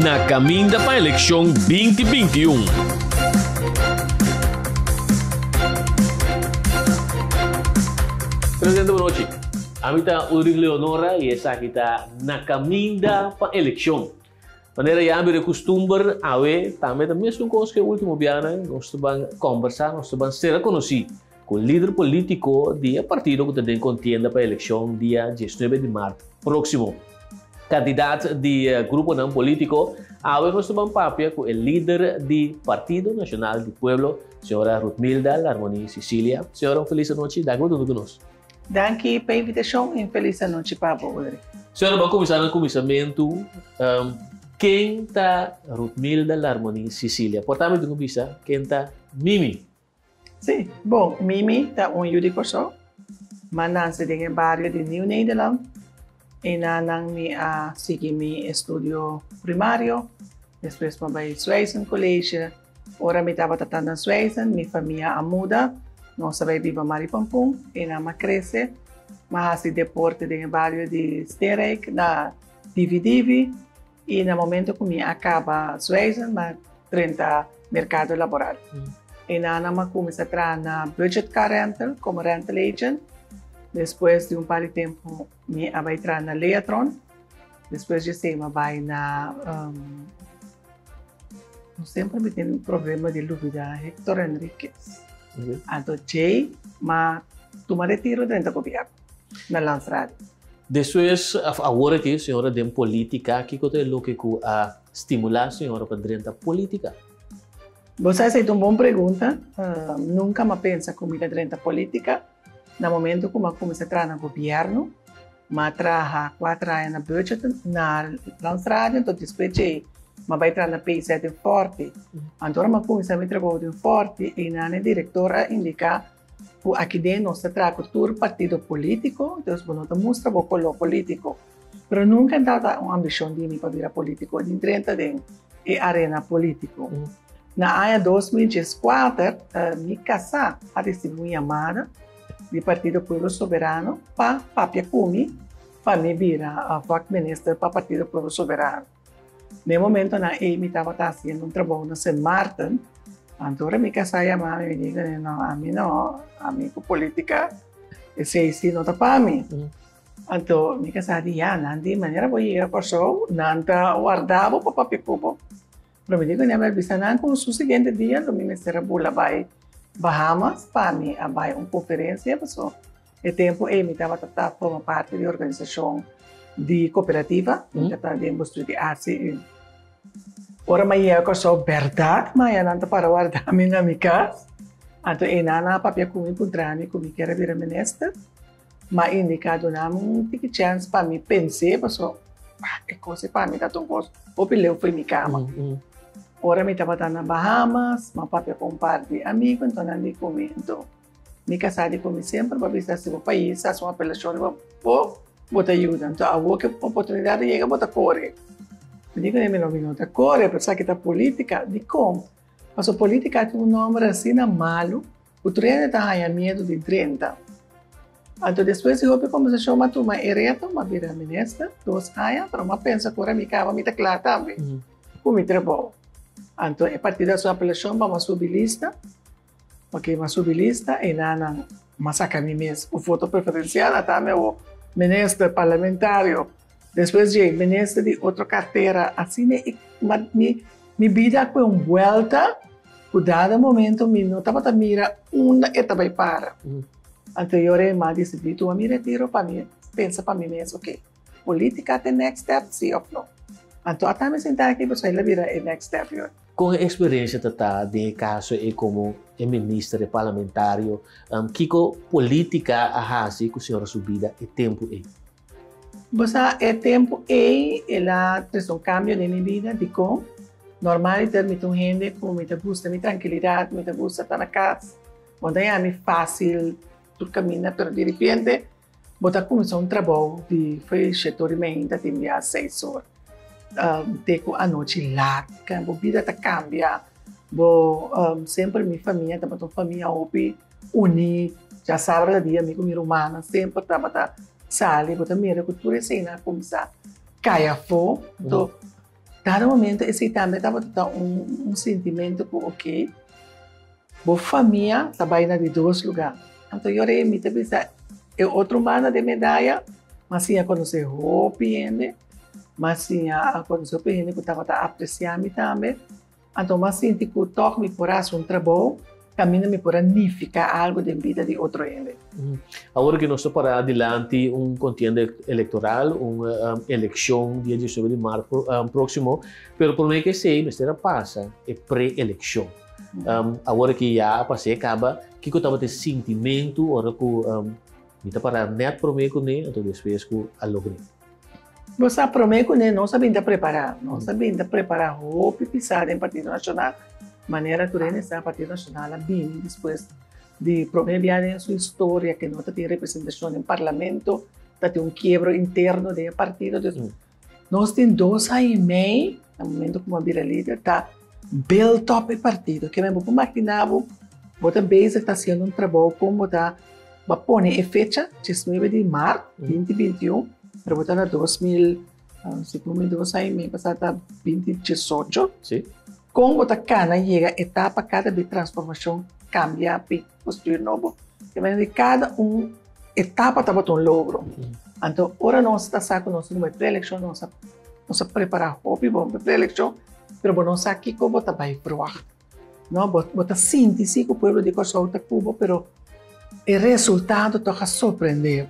Na kaminda pa elekshon 2021. Presidente, bon nochi. Ami ta Ulrich Leonora i esaki ta Na Kaminda pa Elekshon. Manera ya bira kustumber, awe tambe ta mesun kos ku e último bianan. Nos ta ban kòmbersá, nos ta ban sera konosí ku lider polítiko di e partido ku ta den kontienda pa elekshon dia diesnuebe di mart próksimo. Kandidat di gruponan polítiko, awe nos ta ban papia ku e lider di Partido Nashonal di Pueblo, señora Ruthmilda Larmonie Cicilia. Señora, un felis anochi. Danki pa duna ku nos. Danki pa e invitashon i un felis anochi pa bo, Ulrich. Señora, ban kuminsá na kuminsamentu. Ken ta Ruthmilda Larmonie Cicilia? Por ta mi tin ku bisa ken ta Mimi. Sí, bon, Mimi ta un yu di Kòrsou. M'a nase den e bario di Nieuw Nederland. Einan mi a sigui mi estudio primario. Despues m'a bai Zwijsen College. Ora mi tabata ta na Zwijsen, mi famia a muda. Nos a bai biba Maripampun. Einan m'a krese. M'a hasi deporte den e bario di Steenrijk na Divi Divi. I na momento ku mi a kaba Zwijsen, m'a drenta merkado laboral. Einan m'a kuminsá traha na Budget Car Rental komo rental agent. Despues di un par di tempu mi a bai traha na Leatron. Despues di esei m'a bai na, semper mi tin problema di lubida, Hector Henriquez. Anto djei m'a tuma retiro drenta gobièrnu na Landsraad. Despues, awor aki señora den politica, kico ta e loke cu a stimula señora pa drenta politica? Bo sa esey ta un bon pregunta. Nunca m'a pensa cu mi ta drenta politica. Na momento cu m'a cuminsa traha na gobierno, m'a traha cuater aña na budget na Landsraad, enton despues djey m'a bay traha na PZ den Forti. Anto ora m'a cuminsa mi trabou den Forti, eynan e director a indica Ku aki den nos ta traha ku tur partido polítiko, dus bo no ta mustra bo koló polítiko. Pero nunka a tabata un ambishon di mi pa bira polítiko di drenta den e arena polítiko. Na aña 2014 mi kasá a risibí un yamada di Partido Pueblo Soberano pa papia ku mi pa mi bira vakminister pa Partido Pueblo Soberano. Na e momentonan ei mi tabata hasiendo un trabou na Sint Maarten, anto ora mi kasá yama mi, mi di kuné, no, ami no, ami ku polítika esei si no ta pa mi. Anto mi kasá di, ya, nan di manera bo yega Kòrsou, nan ta warda bo pa papia ku bo. Pero mi di kuné, mi a bisa nan ku su siguiente dia lo mi mester a bula bai Bahamas pa mi a bai un konferensia pasobra E tempu ei mi tabata ta forma parti di organisashon di kooperativa, mi tabata den bestuur di ACU. Ora mi a yega Kòrsou bèrdat maya nan ta para warda mi na mi kas, anto einan nan a papia ku mi puntra mi ku mi kier a bira minister. Mi a indiká duna mi un tiki chèns pa mi pens'é pasobra e kos ei pa mi tabata un kos hopi leu for mi kama. Ora mi tabata na Bahamas mi a papia ku un par di amigu anto nan di ku mi anto. Mi kasá di ku mi semper pa bisa si bo pais hasi un apelashon riba bo, bo ta yuda. Anto awor ku e oportunidat a yega bo ta kore. Mi di ku mi no, mi no ta kore, pero esaki ta politika. Dikon? Pasobra politika tin un nòmber asina malu ku tur hende ta haña miedu di drenta. Anto despues di hopi kombersashon mi a tuma e reto, mi a bira minister dos aña, pero mi a pensa ku ora mi kaba mi ta kla tambe ku mi trabou. Anto e partido hasi un apelashon pa mi a subi lista. Ok, m'a subi lista e nan m'a saca mi mes un voto preferencial, ata mi awor minister, parlamentario, despues dje minister di otro cartera, asina e mi mi bida a coge un buelta cu dado momento mi no tabata mira unda e ta bay para. Anto e ora e m'a dicidi tuma mi retiro pa mi pensa pa mi mes, ok, politica ta e next step si of no? Anto ata mi sinta aki pasobra el a bira e next step. Kon e eksperensia ta ta den e kaso ei komo e minister, e parlamentario? Kiko politika a hasi ku señora su bida e tempu ei? Bo sa, e tempu ei el a trese un kambio den mi bida. Dikon? Normaliter mi ta un hende ku mi ta gusta mi trankilidat, mi ta gusta ta na kas. Bo no ta haña mi fásil tur kaminda, pero diripiente Bo ta kuminsá un trabou di foi shete ora i meinta tin bia seis or te ku anochi lat. Bo bida ta kambia. Bo semper mi famia tabata un famia hopi uní. Djasabra ta dia mi ku mi rumannan semper tabata sali. Bo ta mira ku tur esei nan a kuminsá kai afó. Anto. Dado momento esei tambe tabata ta un un sentimento ku ok, bo famia ta bai na di dos lugá. Anto yora mi ta bisa e otro banda di e medaya, mi a siña konosé hopi hende, mi a siña konosé hopi hende ku tabata apresiá mi tambe. Anto mi a sinti ku tòg mi por hasi un trabou kaminda mi por a nifiká algu den bida di otro hende. Awor ku nos ta pará dilanti un kontienda elektoral, un elekshon dia diesnuebe di mart próksimo, pero promé ku esei mester a pasa e pre-elekshon. Awor ku ya a pas'é kaba, kiko tabata e sintimentu ora ku mi ta pará nèt promé kuné anto despues ku a logr'é? Bo sa promé kuné nos a bin ta prepará. Nos a bin ta prepará hopi pisá den Partido Nashonal. Manera tur hende sa Partido Nashonal a bini despues di promé bia den su historia ke no ta tin representashon den parlamento, ta tin un kiebro interno den e partido. Dus nos tin dos aña i mei na momento ku bo a bira lider ta build up e partido. Ke men bo por makiná bo, bo ta bezig ta hasiendo un trabou kon bo ta Bo a pone e fecha, diesnuebe di mart binti binti un, pero bo ta na 2000, segun mi dos aña i mei pasá ta 2018. Sí. Kon bo ta kana yega etapa kada be transformashon kambia pi construir nobo? Te manera di kada un etapa tabata un logro. Anto ora nos ta sa ku nos tin ku bai preelekshon nos a nos a prepará hopi bon pa e preelekshon, pero bo no sa kiko bo ta bai verwagt. No, bo, bo ta sinti si ku pueblo di Kòrsou ta ku bo, pero e resultado tòg a sorprendé.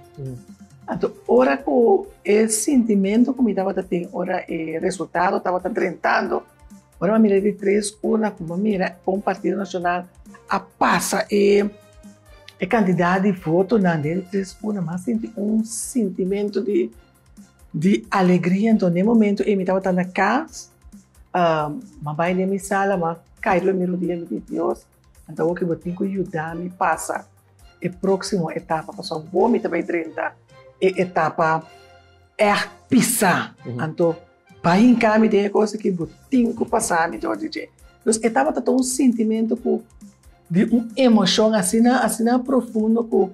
Anto ora ku e sintimentu ku mi tabata tin ora e resultado tabata drentando, ora mi a mira di tres urna ku mi a mira kon Partido Nashonal a pasa e e kantidat di votonan den e tres urna, mi a sinti un sintimentu di Di alegria enton den momento ei mi tabata na kas, m'a bai den mi sala, m'a kai riba mi rodia, mi di Dios, anto awor ke bo tin ku yuda mi pasa e próksimo etapa, pasobra awor mi ta bai drenta e etapa ègt pisá. Anto bai hinká mi den e kos aki, bo tin ku pasa mi dor di dje. Dus e tabata ta un sintimentu ku di un emoshon asina asina profundo ku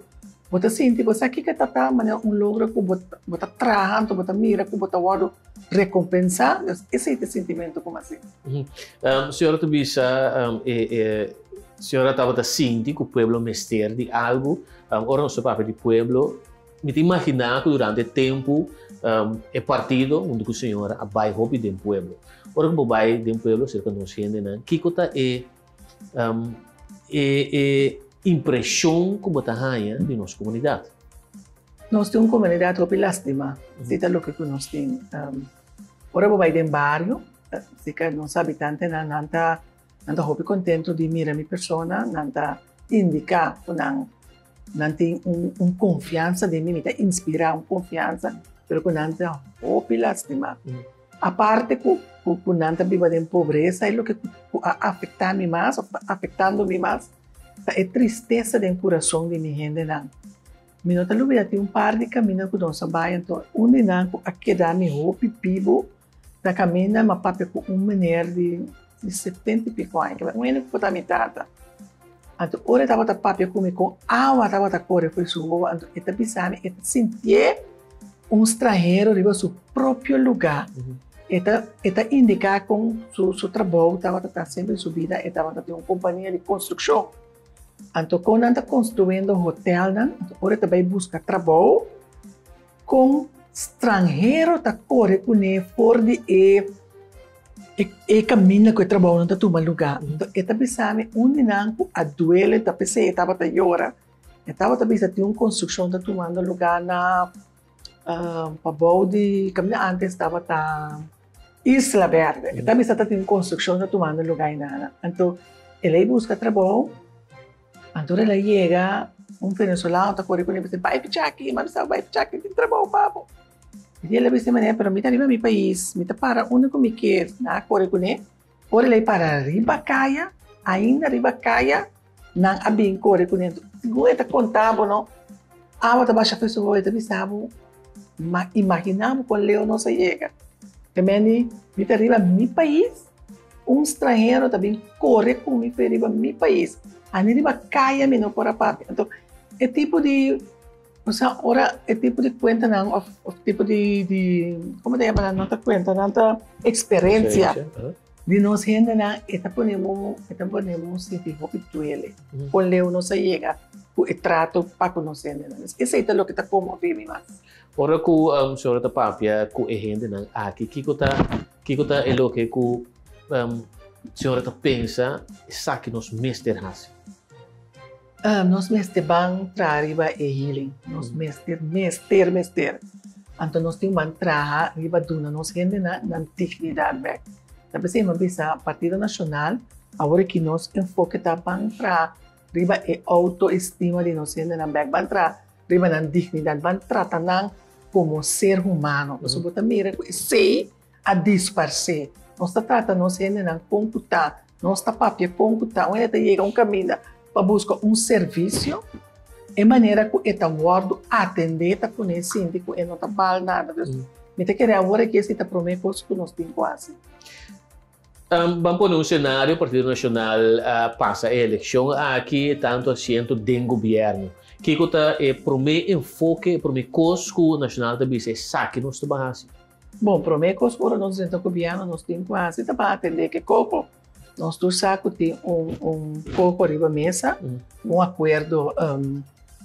Bo ta sinti bo sa kiko ta ta manera un logro ku bo bo ta traha anto bo ta mira ku bo ta wòrdu rekompensá, dus esei ta e sintimentu ku mi a sinti. Señora ta bisa e e señora tabata sinti ku pueblo mester di algu. Ora nos ta papia di pueblo, mi ta imaginá ku durante e tempu e partido huntu ku señora a bai hopi den pueblo. Ora ku bo bai den pueblo serka nos hendenan, kiko ta e E e impreshon ku bo ta haña di nos komunidat? Nos tin un komunidat hopi lastimá, si ta loke ku nos tin. Ora bo bai den bario, si ka nos habitantenan nan ta nan ta hopi kontentu di mira mi persona, nan ta indiká ku nan nan tin un un konfiansa den mi, mi ta inspirá un konfiansa, pero ku nan ta hopi lastimá. Aparte ku ku nan ta biba den pobresa e loke ku a afektá mi mas òf ta afektando mi mas ta e tristesa den kurason di mi hendenan. Mi no ta lubida tin un par di kaminda ku nos a bai anto un di nan ku a keda mi hopi bibu ta kaminda mi a papia ku un meneer di setenta i piko aña, un hende ku por ta mi tata. Anto ora e tabata papia ku mi kon awa tabata kore for su wowo anto e ta bisa mi e ta sintié un stranhero riba su propio lugá. E ta e ta indiká kon su su trabou tabata ta semper den su bida e tabata tin un kompania di konstrukshon. Anto kon nan ta konstruyendo hotelnan anto ora e ta bai buska trabou kon stranhero ta kore kuné for di e e kaminda ku e trabounan ta tuma lugá. Anto e ta bisa mi un di nan ku a duele ta p'esei e tabata yora. E tabata bisa tin un konstrukshon ta tumando lugá na pabou di kaminda antes tabata Isla Berde. E ta bisa ta tin un konstrukshon ta tumando lugá einan. Anto el a buska trabou, anto ora el a yega un venezolano ta kore kuné bisa bai pichaki, mi a bisa bai pichaki tin trabou pa bo. I el a bisa manera pero mi ta riba mi pais, mi ta para unda ku mi kier. Nan a kore kuné. Ora el a para riba kaya, ainda riba kaya, nan a bin kore kuné. Segun e ta konta bo no, awa ta basha for su hoyo, e ta bisa bo, ma imaginá bo kon leu nos a yega. Te meni, mi ta riba mi pais, un stranhero ta bin kore ku mi for riba mi pais. Ani riba kaya mi no por a papia. Anto, e tipo di. Osea, ora e tipo di kuentanan òf òf tipo di di komo ta yama nan no ta kuenta nan ta eksperensia di nos hendenan e ta pone bo e ta pone bo sinti hopi duele kon leu nos a yega ku e trato pa ku nos hendenan. Esei ta loke ta konmoví mi mas. Ora ku señora ta papia ku e hendenan aki kiko ta kiko ta e loke ku señora ta pensa esaki nos mester hasi? Nos mester ban traha riba e healing. Nos mester, mester, mester. Anto nos tin ban traha riba duna nos hendenan nan dignidat bek. Ta p'esei mi a bisa Partido Nashonal awor aki nos enfoke ta ban traha riba e outoestima di nos hendenan bek. Ban traha riba nan dignidat. Ban trata nan komo ser humano. Pasobra bo ta mira ku esei a disparsé. Nos ta trata nos hendenan kon ku ta, nos ta papia kon ku ta. Un hende ta yega un kaminda pa buska un servisio, e manera ku e ta wòrdu atendé ta pone e sinti ku e no ta bal nada. Dus mi ta kere awor aki esei ta promé kos ku nos tin ku hasi. Ban pone un senario, Partido Nashonal a pasa e elekshon aki, tantu asiento den gobièrnu. Kiko ta e promé enfoke, e promé kos ku Nashonal ta bisa esaki nos ta ban hasi? Bon, promé kos ora nos drenta gobièrnu nos tin ku hasi ta pa atendé ke koko. Nos tur sa ku tin un un koko riba mesa, un akuerdo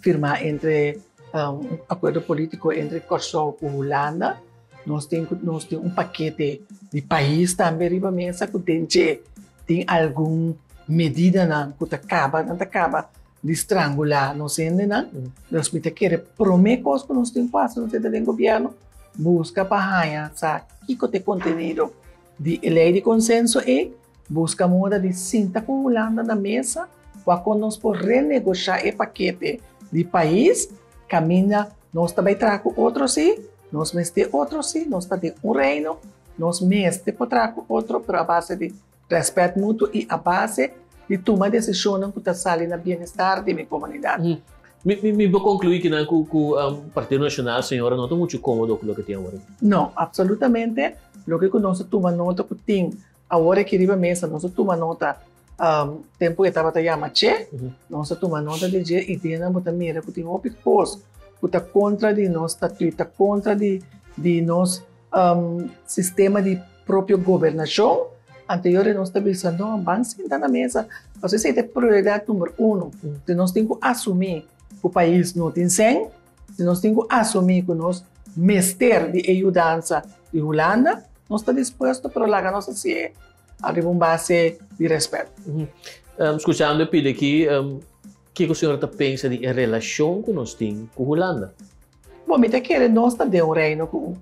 firmá entre un akuerdo polítiko entre Kòrsou ku Hulanda. Nos tin ku nos tin un pakete di pais tambe riba mesa ku den dje tin algun medidanan ku ta kaba nan ta kaba di strangulá nos hendenan. Nos mi ta kere promé kos ku nos tin ku hasi nos ta den gobièrnu buska pa haña sa kiko ta e kontenido di e lei di konsenso ei, buska moda di sinta ku Hulanda na mesa pa kon nos por renegoshá e pakete di pais kaminda nos ta bai traha ku otro sí, nos mester otro sí, nos ta den un reino, nos mester por traha ku otro pero a base di Rèspèt mutuo i a base di tuma desishonnan ku ta sali na bienestar di mi komunidat. Mi mi por konkluí kinan ku ku Partido Nashonal señora no ta muchu kómodo ku loke tin awor aki? No, apsolutamente. Loke ku nos a tuma nota ku tin awor aki riba mesa, nos a tuma nota tempu e tabata yama Che, nos a tuma nota di dje i den bo ta mira ku tin hopi kos ku ta kontra di nos statuut, ta kontra di di nos sistema di propio gobernashon, anterior nos ta bisa no, ban sinta na mesa, pasobra esei ta e prioridat number uno. Si nos tin ku asumí ku pais no tin sèn, si nos tin ku asumí ku nos mester di e yudansa di Hulanda, nos ta dispuesto, pero laga nos hasié ariba un base di rèspèt. Skuchando e pidi aki, kiko señora ta pensa di e relashon ku nos tin ku Hulanda? Bon, mi ta kere nos ta den un reino ku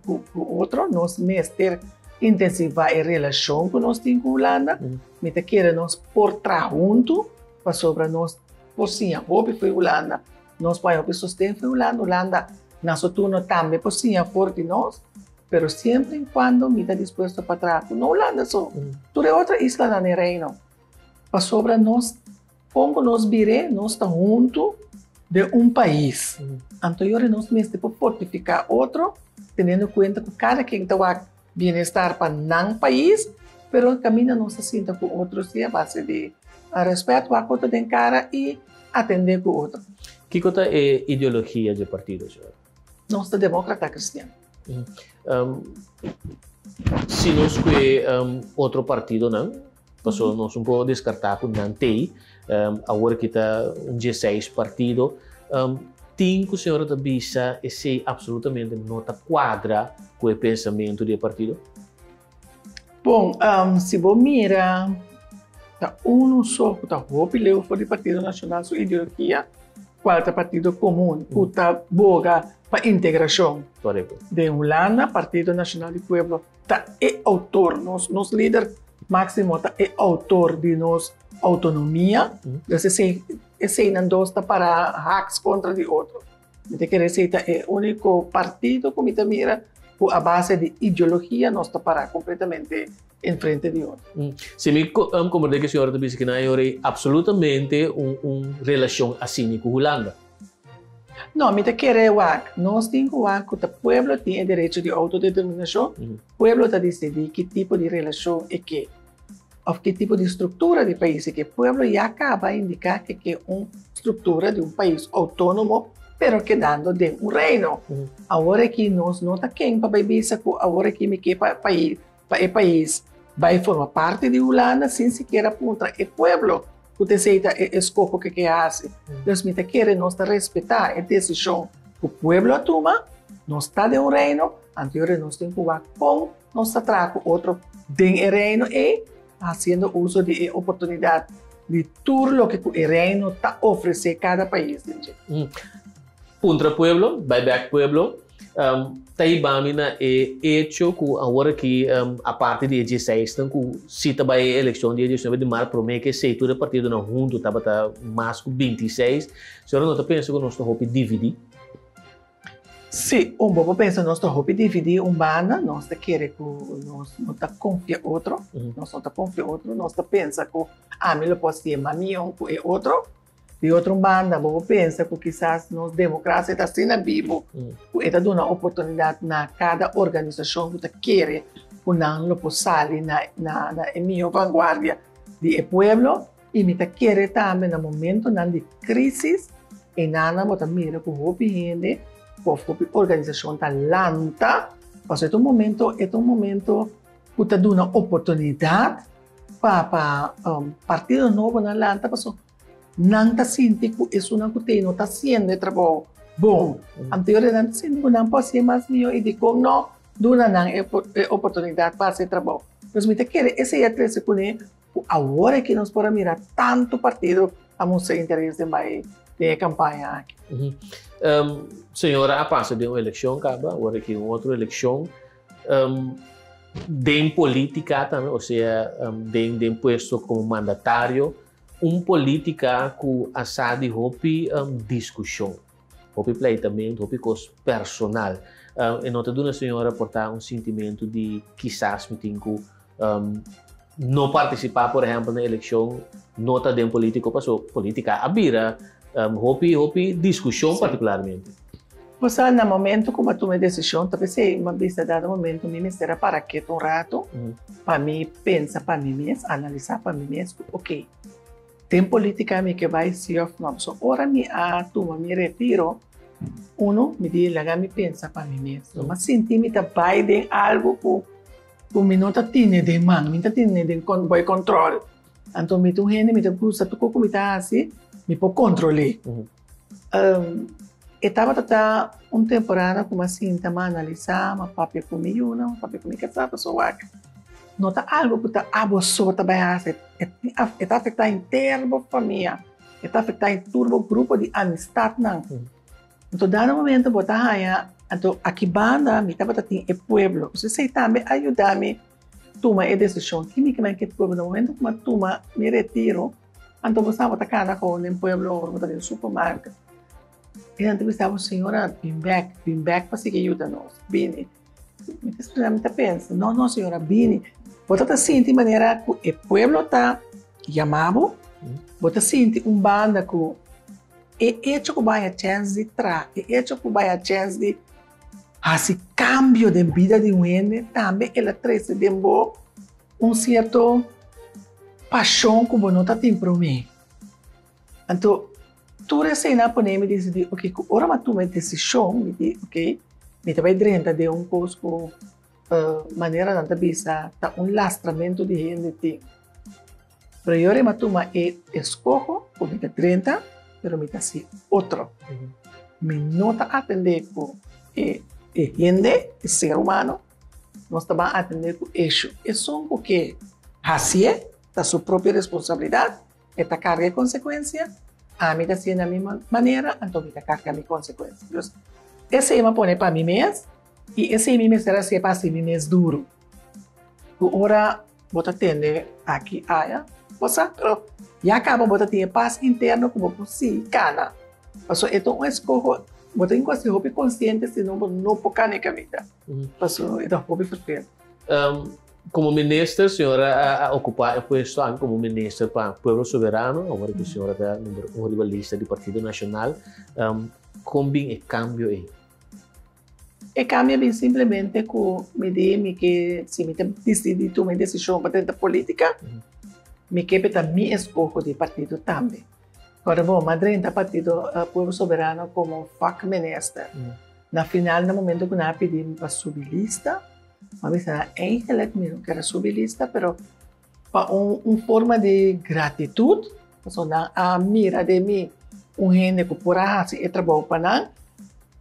otro, nos mester intensivá e relashon ku nos tin ku Hulanda. Mi ta kere nos por traha huntu pasobra nos por siña hopi for Hulanda, nos por haña hopi sosten for Hulanda, Hulanda na su turno tambe por siña for di nos, pero siempre en cuando mi ta dispuesto pa traha ku no Hulanda so, tur e otro islanan den reino, pasobra nos Kon ku nos bir'é, nos ta huntu den un pais. Anto yora nos mester por fortifiká otro, teniendo kuenta ku kada ken ta wak bienestar pa nan pais, pero kaminda nos ta sinta ku otro si a base di rèspèt, wak otro den kara i atendé ku otro. Kiko ta e ideologia dje partido, señora? Nos ta demókrata kristian. Si nos kue otro partidonan, Pasobra nos no por deskartá ku nan t'ei. Awor aki ta un dieseis partido. Tin ku señora ta bisa esei absolutamente no ta kuadra ku e pensamentu di e partido? Bon, si bo mira ta unu so ku ta hopi leu for di Partido Nashonal su ideologia, kual ta Partido Komun ku ta boga pa integrashon. Den Hulanda Partido Nashonal di Pueblo ta e outor, nos nos lider máksimo ta e outor di nos outonomia. Dus esei eseinan dos ta para haks kontra di otro. Mi ta kere esei ta e úniko partido ku mi ta mira ku a base di ideologia nos ta para kompletamente enfrente di otro. Si mi komprende ke señora ta bisa ku nan e absolutamente un un relashon asini ku Hulanda. No, mi ta kere wak. Nos tin ku wak ku ta pueblo tin e derecho di outodeterminashon. Pueblo ta disidí ki tipo di relashon e ke òf ki tipo di struktura di pais e ke. Pueblo ya kaba a indiká ke ke un struktura di un pais outónomo pero kedando den un reino. Awor aki nos no ta ken pa bai bisa ku awor aki mi ke pa pais pa e pais bai forma parti di Hulanda sin sikiera puntra e pueblo ku ta esei ta e eskoho ku ke hasi. Dus mi ta kere nos ta respetá e desishon ku pueblo a tuma, nos ta den un reino, anto yora nos tin ku wak kon nos ta traha ku otro den e reino ei, hasiendo uso di e oportunidat di tur loke ku e reino ta ofresé kada pais den dje. Puntra pueblo, bai bek pueblo, ta hiba mi na e hecho ku awor aki aparte di e dieseisnan ku si ta bai e elekshon di e diesnuebe di mart prome ke esei tur e partidonan huntu tabata mas ku bintiseis, señora no ta pensa ku nos ta hopi dividí? Sí, un bo por pensa nos ta hopi dividí un banda, nos ta kere ku nos no ta konfia otro, nos no ta konfia otro, nos ta pensa ku ami lo por hasié mas mihó ku e otro. Di otro banda bo por pensa ku kisas nos demokrasia ta asina bibu ku e ta duna oportunidat na kada organisashon ku ta kere ku nan lo por sali na na na e mihó vanguardia di e pueblo. I mi ta kere tambe na momentonan di krísis, einan bo ta mira ku hopi hende òf hopi organisashon ta lanta, pasobra e ta un momento, e ta un momento ku ta duna oportunidat pa pa partido nobonan lanta, pasobra nan ta sinti ku esunnan ku t'ei no ta hasiendo e trabou bon. Anto nan ta sinti ku nan por hasié mas mihó i dikon no duna nan e oportunidat pa hasi e trabou. Pues mi ta kere esei a trese kuné Ku awor aki nos por a mira tantu partido a mustra interes den bai den e kampaña aki. Señora a pasa den un elekshon kaba, awor aki un otro elekshon. Den politika tambe, osea den den puesto komo mandatario, un politika ku a sa di hopi diskushon, hopi pleitamentu, hopi kos personal. E no ta duna señora por ta un sintimentu di kisas mi tin ku no participá, por ehempel, na eleccion, no ta den politico, paso politica a bira hopi, hopi discusion particularmente. Bo sa, na momento cu bo a tuma e decision, ta p'esey mi a bisa dado momento mi mester a para keto un rato pa mi pensa pa mi mes, analisa pa mi mes cu ok, den politica mi ke bay si of no. So ora mi a tuma mi retiro, uno, mi di laga mi pensa pa mi mes. No mi a sinti mi ta bay den algo cu Ku mi no ta tine den man, mi ta tine den boi control. Anto mi ta un hende, mi ta gusta tur ku mi ta hasi, mi por kontrol'é. E tabata ta un temporada ku mi a sinta, mi a analisá, mi a papia ku mi yunan, mi a papia ku mi kasá, pasobra wak no ta algu ku ta abo so ta bai hasi, e ta afektá henter bo famia, e ta afektá tur bo grupo di amistatnan. Anto dado momento bo ta haña, anto aki banda mi tabata tin e pueblo. Pues esei tambe a yuda mi tuma e desishon. Ki mi kimen ku e pueblo? Na momento ku mi a tuma mi retiro, anto bo sa bo ta kana komo den pueblo ora bo ta den supermarket. E nan ta bisa bo, señora bin bèk, bin bèk pa sigui yuda nos, bini. Mi ta spera, mi ta pensa, no, no señora, bini. Bo ta ta sinti manera ku e pueblo ta yama bo, bo ta sinti un banda ku E echo ku bo haña chèns di traha, e echo ku bo haña chèns di hasi kambio den bida di un hende, tambe el a trese den bo un sierto pashon ku bo no ta tin promé. Anto, tur eseinan a pone mi disidí, oke, ku ora mi a tuma e desishon, mi di, oke, mi ta bai drenta den un kos ku manera nan ta bisa ta un lastramentu di hende tin. Pero yora mi a tuma e eskoho ku mi ta drenta, pero mi ta hasi otro. Mi no ta atendé ku e e hende, e ser humano, nos ta ban atendé ku esho. Esun ku ke hasié ta su propio responsabilidat, e ta karga e konsekuensia, ami ta hasié na mi manera, anto mi ta karga mi konsekuensia. Dus, esei mi a pone pa mi mes i esei mi mester hasié pa hasi mi mes duru. Ku ora bo ta tende aki aya, bo sa, pero ya kaba bo ta tin e pas interno ku bo por sigui kana. Pasobra e ta un eskoho, bo tin ku hasi hopi konsiente si no bo no por kana e kaminda. Pasobra e ta hopi ferfel. Komo minister, señora a okupá e puesto aki komo minister pa Pueblo Soberano, awor ku señora ta number un riba lista di Partido Nashonal. Kon bin e kambio ei? E cambia bin simplemente cu mi di mi ke si mi ta dicidi tuma e decision pa drenta politica, mi ke pa ta mi escoho di partido tambe. Ora bon, m'a drenta Partido Pueblo Soberano komo vakminister. Na final, na momento ku nan a pidi mi pa subi lista, m'a bisa nan eigenlijk mi no kier a subi lista, pero pa un un forma di gratitut, pasobra nan a mira den mi un hende ku por a hasi e trabou pa nan,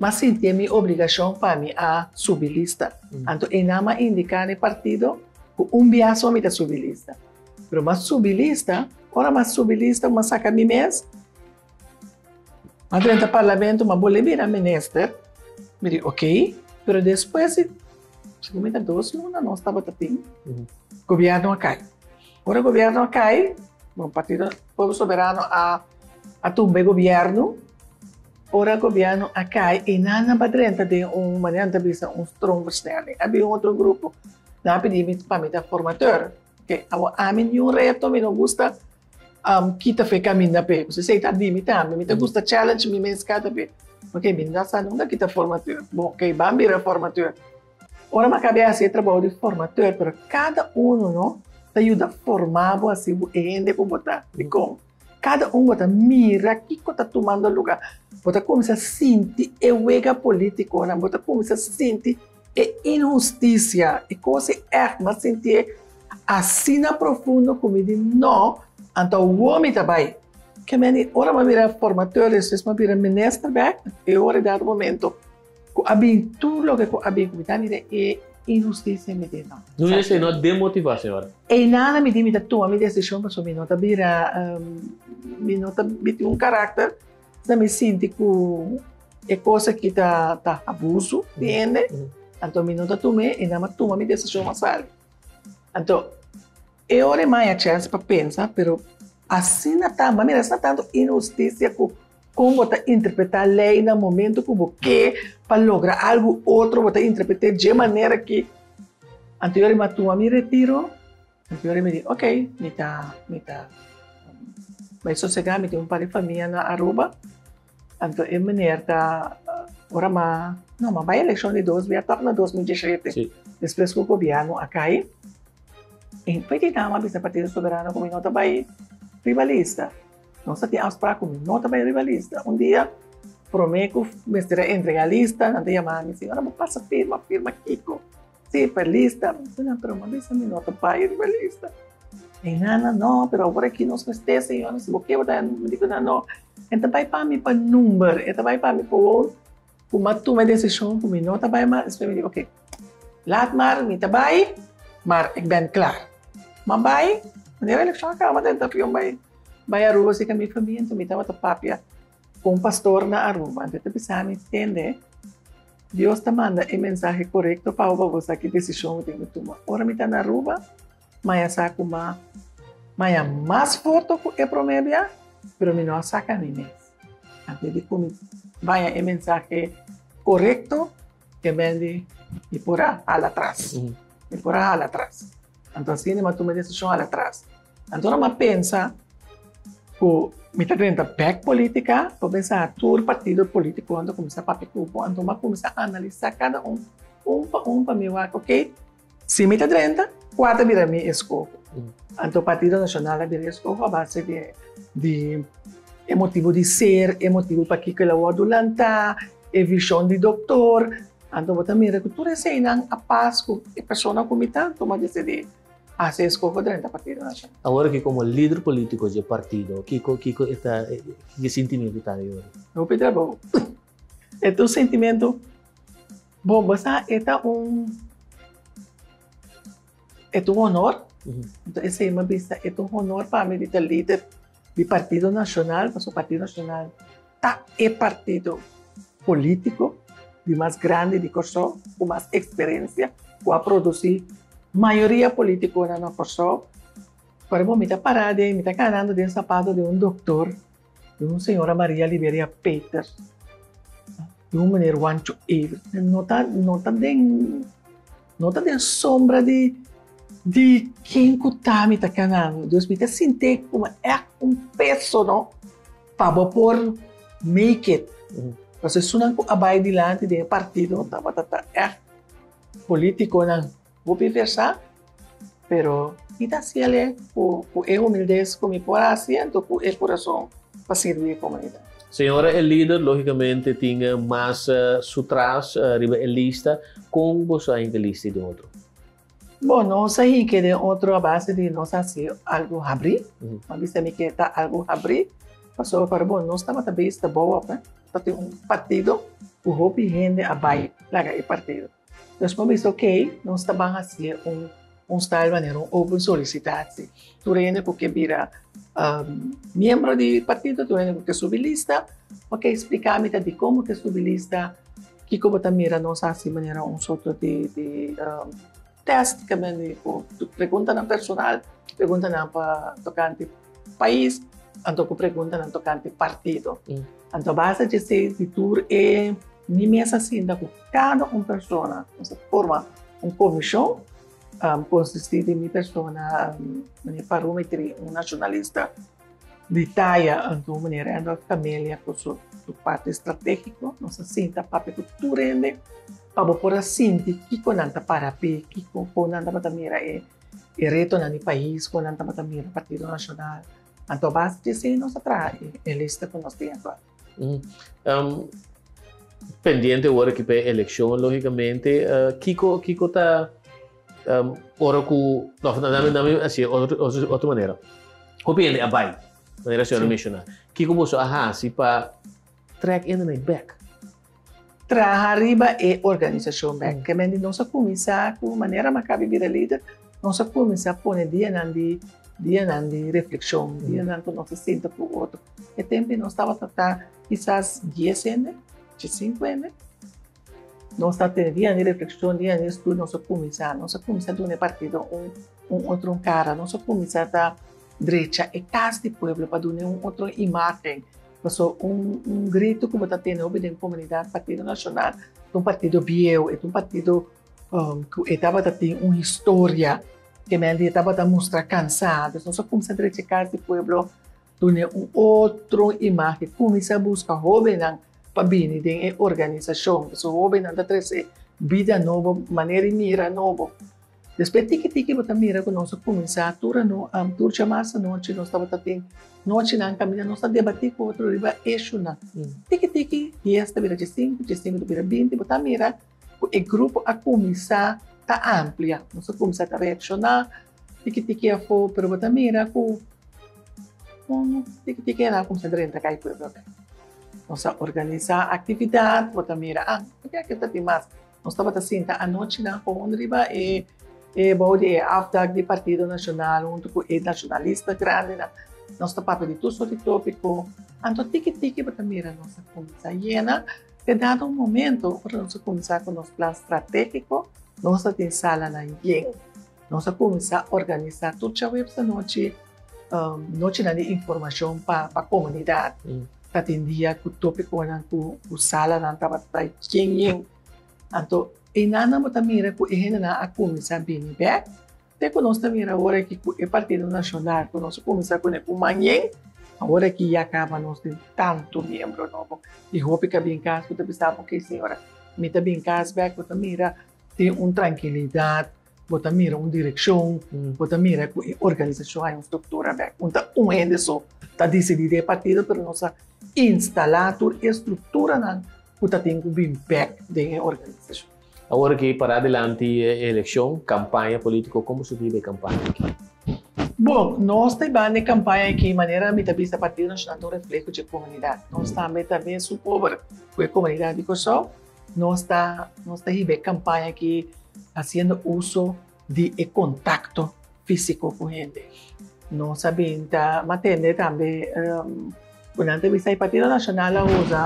m'a sinti e mi obligashon pa mi a subi lista. Anto einan m'a indiká na e partido ku un bia so mi ta subi lista. Pero m'a subi lista, ora m'a subi lista m'a saka mi mes, m'a drenta parlamento, m'a bolbe bira minister, mi di ok, pero despues di segun mi ta dos luna nos tabata tin, gobierno a kai. Ora gobierno a kai, bon partido Pueblo Soberano a a tumba e gobierno, ora gobierno a kai e nan a drenta den un manera nan ta bisa un stroomversnelling, a bin un otro grupo, nan a pidi mi pa mi ta formateur. Oke, awor ami niun reto mi no gusta kita fe kaminda p'e. Pasobra esei ta di mi tambe. Mi ta gusta challenge mi mes kada be. Oke, mi no sa nunka kita formateur. Bon, oke, ban bira formateur. Ora mi a kaba di hasi e trabou di formateur, pero kada uno no ta yuda forma bo hasi bo e hende ku bo ta. Dikon? Kada un bo ta mira kiko ta tumando luga. Bo ta kuminsá sinti e wega politikonan, bo ta kuminsá sinti e inhustisia, e kos ei ègt mi a sintié asina profundo ku mi di no, anto awor mi ta bai. Ke meni ora mi a bira formateur despues mi a bira minister bèk, e ora e dado momento ku a bin tur loke ku a bin ku mi ta mira e inhustisia mi di no. No esei no a demotivá señora? Einan mi di mi ta tuma mi desishon pasobra mi no ta bira mi no ta mi tin un karakter sa mi sinti ku e kos aki ta ta abuso di hende anto mi no ta tum'é i nan a tuma mi desishon a sali. Anto e ora e maya chèns pa pensa pero asina ta mira asina tantu inhustisia ku Kon bo ta interpretá lei na momento ku bo ke pa logra algu otro, bo ta interpret'é dje manera ki. Anto yori mi a tuma mi retiro, anto yori mi di ok, mi ta mi ta bai sosegá, mi tin un par di famia na Aruba. Anto e meneer ta ora m'a, no m'a bai elekshon di dos bia tòg na 2017, despues ku gobièrnu a kai. E p'e di nan m'a bisa Partido Soberano ku mi no ta bai riba lista. Nos a tin afsprak ku mi no ta bai riba lista. Un dia promé ku mester a entregá lista, nan ta yama mi, señora bo pasa firma, firma kiko? Sí, pa lista. Mi bisa nan, pero mi a bisa mi no ta bai riba lista. E nan nan, no, pero awor aki nos mester, señora, si bo ke bo ta. Mi di ku nan, no, e ta bai pa mi pa number, e ta bai pa mi pa ku mi a tuma e desishon ku mi no ta bai mas. Despues mi di, oke, laat maar, mi ta bai, maar ik ben klaar. Mi a bai, wanneer elekshon a kaba, den ta avion bai. Bai Aruba si ka mi famia, enton mi tabata papia ku un pastor na Aruba. Anto e ta bisa mi, Tende, Dios ta manda e mensahe korekto pa bo pa bo sa ki desishon bo tin ku tuma. Ora mi ta na Aruba, maya sa ku m'a maya mas voto ku e promé bia, pero mi no a saka mi mes. Anto e di ku mi baya e mensahe korekto, e men di mi por a hala atras. Mi por a hala atras. Anto asina mi a tuma e desishon hala atras. Anto ora mi a pensa ku mi ta drenta bèk politika, bo pensa tur partido politiko anto kuminsá papia ku bo, anto mi a kuminsá analisá kada un, un pa un pa mi wak ok, si mi ta drenta, kua ta bira mi eskoho? Anto Partido Nashonal a bira e eskoho a base di di e motibu di ser, e motibu pakiko el a wòrdu lantá, e vishon di doktor, anto bo ta mira ku tur eseinan a pas ku e persona ku mi ta, anto mi a disidí. Hasi eskoho drenta Partido Nashonal. Awor aki komo lider politiko dje partido, kiko kiko e ta ki sintimentu ta ayora? Hopi trabou. E ta un sintimentu, bon bo sa e ta un e ta un honor, enton esei mi a bisa e ta un honor pa mi di ta lider di Partido Nashonal, pasobra Partido Nashonal ta e partido polítiko di mas grandi di Kòrsou, ku mas eksperensia, ku a produsí mayoria polítikonan na Kòrsou. Pero bo mi ta pará den, mi ta kanando den sapato di un doktor, di un señora Maria Liberia Peters, di un meneer Wancho Evers. No ta, no ta den, no ta den sombra di, di ken ku ta mi ta kanando. Dus mi ta sinti komo ègt un peso, no? Pa bo por make it. Pasobra esunnan ku a bai dilanti den e partido tabata ta ègt politikonan hopi versá, pero mi ta hasiel ku e humildes ku mi por hasi anto ku e kurason. pa sirbi e komunidat. Señora e lider logicamente tin mas su tras riba e lista. Con boso a hinca lista den otro? Bon, nos a hinca den otro a base di nos a haci algo habri. Mi a bisa mi ke ta algo habri pasobra para bon nos tabata bes ta bou op, ta tin un partido cu hopi hende a bay laga e partido. Nos por bisa ok, nos ta ban haci un un style manera un open solicitatie. Tur hende ku ke bira miembro di partido, tur hende ku ke subi lista, ok, splika mi ta dikon bo ke subi lista, kiko bo ta mira nos hasi manera un soto di di test ke men di ku preguntanan personal, preguntanan pa tokante pais, anto ku preguntanan tokante partido. Anto a base di esei di tur e mi mes a sinta ku kada un persona, nos a forma un komishon konsistí di mi persona, meneer Parumitri, un nashonalista di taya, anto meneer Randolph Camelia ku su parti stratégiko. Nos a sinta papia ku tur hende pa bo por a sinti kiko nan ta para p'e, kiko kon nan tabata mira e retonan di pais, kon nan tabata mira Partido Nashonal. Anto a base di esei nos a traha e lista ku nos tin aktual. Pendiente ora aki pa e elekshon logicamente, kiko kiko ta ora ku no dame dame hasi otro otro manera. Hopi hende a bai, manera señora menshoná. Kiko boso a hasi pa trek hende bèk? Traha riba e organisashon bèk. Ke men di nos a kuminsá ku manera Maccabi bira lider, nos a kuminsá pone dianan di dianan di reflekshon, dianan ku nos a sinta ku otro. E tempu nos tabata ta kisas dies hende, diesinku hende. Nos ta tene dianan di reflekshon, dianan di estudio, nos a kuminsá, nos a kuminsá duna e partido un un otro kara, nos a kuminsá ta drecha e kas di pueblo pa duna un otro imágen. Paso un un grito ku bo ta tene hopi den komunidat, Partido Nashonal ta un partido bieu, e ta un partido ku e tabata tin un historia ke men di e tabata mustra kansá. Dus nos a kuminsá drecha e kas di pueblo, duna un otro imágen, kuminsá buska hóbennan pa bini den e organisashon. Pasobra hóbennan ta trese bida nobo, manera di mira nobo. Despues tiki tiki bo ta mira ku nos a kuminsá tur ano tur djamas anochi nos tabata tin nochinan kaminda nos ta debatí ku otro riba eshunan. Tiki tiki dies ta bira diesinku, diesinku ta bira binti, bo ta mira ku e grupo a kuminsá ta amplia. Nos a kuminsá ta reakshoná tiki tiki afó, pero bo ta mira ku tiki tiki nan a kuminsá drenta kai pueblo. Nos a organisá aktividat, bo ta mira ah, aki ta tin mas. Nos tabata sinta anochinan gewoon riba e e bou di e afdak di Partido Nacional hunto cu e nacionalista grandinan. Nos ta papia di tur soort di topico. Anto tiki tiki bo ta mira nos a cuminsa yena. Te dado un momento ora nos a cuminsa cu nos plan strategico, nos ta tin salanan yen. Nos a cuminsa organisa tur djaweps anochi nochinan di informacion pa pa comunidad. Ta tin dia cu topiconan cu cu salanan tabata yen yen. Anto einan bo ta mira cu e hendenan a cuminsa bini bek. Te cu nos ta mira awor aki cu e Partido Nacional cu nos a cuminsa cune cu man yen, awor aki ya caba nos tin tanto miembro nobo. Y hopi ca bin cas cu ta bisa bo, ok señora, mi ta bin cas bek, bo ta mira tin un trankilidad. Bo ta mira un direkshon, bo ta mira ku e organisashon hay un struktura bèk. Un ta un hende so ta disidí den e partido, pero nos a instalá tur e strukturanan ku ta tin ku bin bèk den e organisashon. Awor aki para adelanti e elekshon, kampaña polítiko, kon bo sinti riba e kampaña aki? Bon, nos ta banda e kampaña aki manera mi ta bisa Partido Nashonal ta un refleho dje komunidat. Nos tambe ta mesun pober ku e komunidat di Kòrsou. Nos ta nos ta hiba e kampaña aki hasiendo uso di e kontakto físiko ku hende. Nos a bin ta matende tambe ku nan ta bisa e Partido Nashonal a usa